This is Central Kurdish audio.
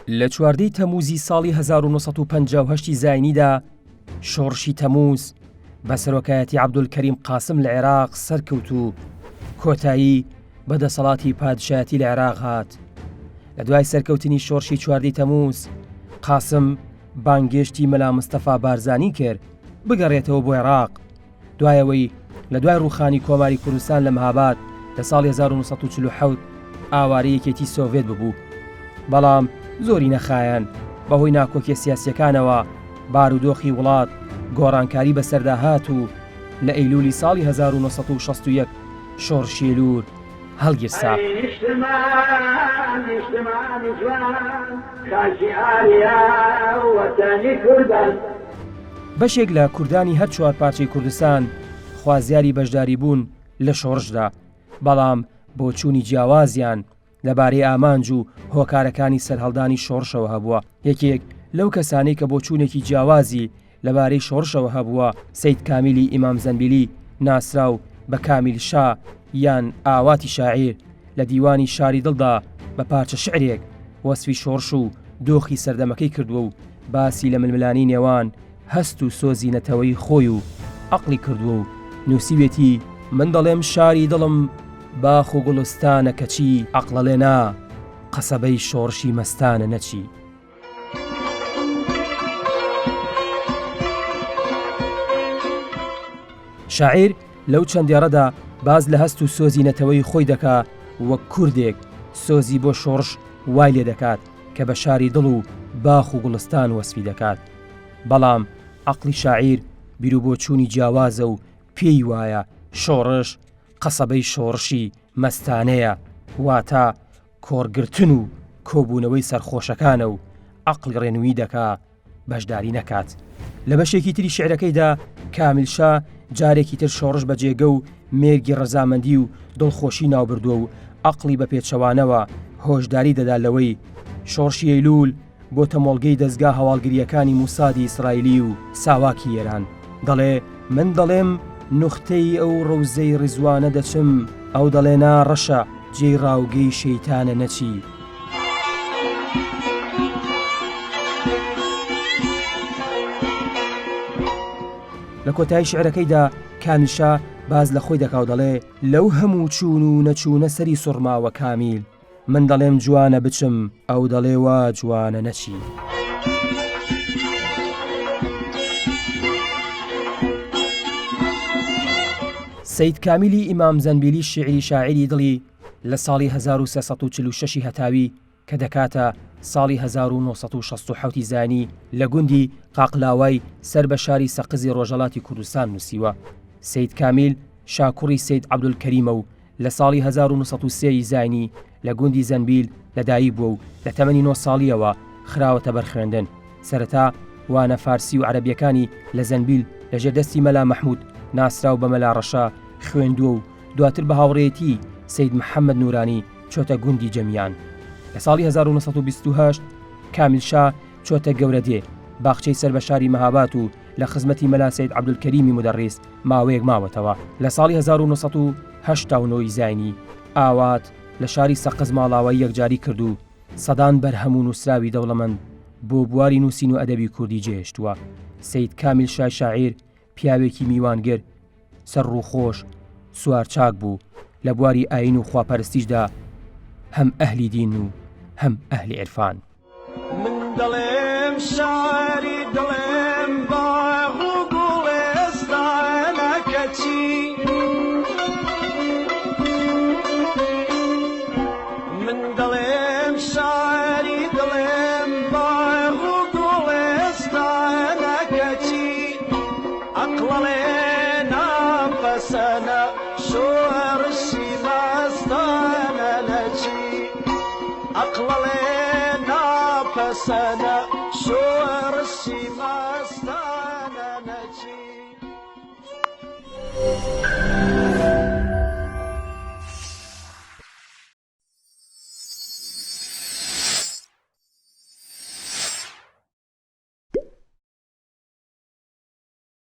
لە چواردەی تەمووزی ساڵی 1958 زاینیدا شۆڕشی تەمووز بە سەرۆکایەتی عەبدولکەریم قاسم لە عێراق سەرکەوت و کۆتایی بە دەسەڵاتی پادشایەتی لە عێراق هات. لە دوای سەرکەوتنی شۆڕشی چواردەی تەمووز، قاسم بانگێشتی مەلا مستەفا بارزانی کرد بگەڕێتەوە بۆ عێراق، دوای ئەوەی لە دوای ڕووخانی کۆماری کوردستان لە مهاباد لە ساڵی 1947 ئاوارەی یەکێتی سۆڤێت ببوو. بەڵام زۆری نەخایاند بەهۆی ناکۆکیە سیاسیەکانەوە بارودۆخی وڵات گۆڕانکاری بەسەردا هات و لە ئەیلولی ساڵی 1961 شۆڕشی ئەیلول هەڵگیرسا. ئەی نیشتمان، نیشتمانی جوان، خاکی ئاریا وەتەنی کوردان. بەشێک لە کوردانی هەر چوارپارچەی کوردستان خوازیاری بەشداری بوون لە شۆڕشدا، بەڵام بۆچوونی جیاوازیان لەبارەی ئامانج و هۆکارەکانی سەرهەڵدانی شۆڕشەوە هەبووە. یەکێک لەو کەسانەی کە بۆچوونێکی جیاوازی لەبارەی شۆڕشەوە هەبووە، سەید کامیلی ئیمام زەنبیلی ناسراو بە کامیل شا یان ئاواتی شاعیر، لە دیوانی شاری دڵدا بە پارچە شیعرێک وەسفی شۆڕش و دۆخی سەردەمەکەی کردووە و باسی لە ململانێی نێوان هەست و سۆزی نەتەوەیی خۆی و عەقڵی کردووە و نووسیوێتی، من دەڵێم شاری دڵم باخ و گوڵستانە کەچی عەقڵەڵێ نا قەسەبەی شۆڕشی مەستانە نەچی. شاعیر لەو چەند دێڕەدا باس لە هەست و سۆزی نەتەوەیی خۆی دەکا وەک کوردێک سۆزی بۆ شۆڕش وای لێ دەکات کە بە شاری دڵ و باخ و گوڵستان وەسفی دەکات. بەڵام عەقڵی شاعیر بیروبۆچوونی جیاوازە و پێی وایە شۆڕش قەسەبەی شۆڕشی مەستانەیە، واتە کۆڕگرتن و کۆبوونەوەی سەرخۆشەکانە و عەقڵی ڕێنووی دەکا بەشداری نەکات. لە بەشێکی تری شیعرەکەیدا کامیل شا جارێکی تر شۆڕش بە جێگە و مێرگی ڕەزامەندی و دڵخۆشی ناوبردووە و عەقڵی بە پێچەوانەوە هۆشداری دەدا لەوەی شۆڕشی ئەیلوول بۆتە مۆڵگەی دەزگا هەواڵگرییەکانی موسادی ئیسرائیلی و ساواکی ئێران. دەڵێ من دەڵێم نوختەی ئەو ڕەوزەی ڕیزوانە دەچم، ئەو دەڵێ نا ڕەشە جێی ڕاوگەی شەیتانە نەچی. لە کۆتایی شیعرەکەیدا کامیل شا باس لە خۆی دەکا و دەڵێ، لەو هەموو چوون و نەچوونە سەری سوڕماوە کامیل، من دەڵێم جوانە بچم، ئەو دەڵێ وا جوانە نەچی. سەید کامیلی ئیمام زەنبیلی شیعری شاعیری دڵی لە ساڵی 1346 هەتاوی کە دەکاتە ساڵی 1967 زانی لە گوندی قاقلاوای سەر بە شاری سەقزی ڕۆژهەڵاتی کوردستان نووسیوە. سەید کامیل شاکوڕی سەید عەبدولکەریمە و لە ساڵی 1903 ی زاینی لە گوندی زەنبیل لە دایک بووە و لە تەمەنی نۆ ساڵییەوە خراوەتە بەر خوێندن. سەرەتا وانە فارسی و عەرەبییەکانی لە زەنبیل لە ژێر دەستی مەلا مەحموود ناسراو بە مەلا ڕەشە خوێندووە و دواتر بە هاوڕێیەتیی سەید محەممەد نوورانی چۆتە گوندی جەمیان. لە ساڵی 1928 کامیل شا چۆتە گەورەدێ، باخچەی سەر بە شاری مەهابات و لە خزمەتی مەلا سەید عەبدولکەریمی مودەڕیس ماوەیەک ماوەتەوە. لە ساڵی 1989 ی زاینی، ئاوات لە شاری سەقز ماڵاوایی یەکجاری کرد و سەدان بەرهەم و نووسراوی دەوڵەمەند بۆ بواری نووسین و ئەدەبی کوردی جێهێشتووە. سەید کامیل شای شاعیر پیاوێکی میوانگر، سەر ڕووخۆش، سوارچاک بوو، لە بواری ئایین و خواپەرستیشدا هەم ئەهلی دین و هەم ئەهلی عیرفان. من دەڵێم شاری دڵێم باغ و گوڵێستانە کەچی من دەڵێم شاری دڵێم باغ و گوڵێستانە کەچی عەقڵەڵێ ناپەسەنە.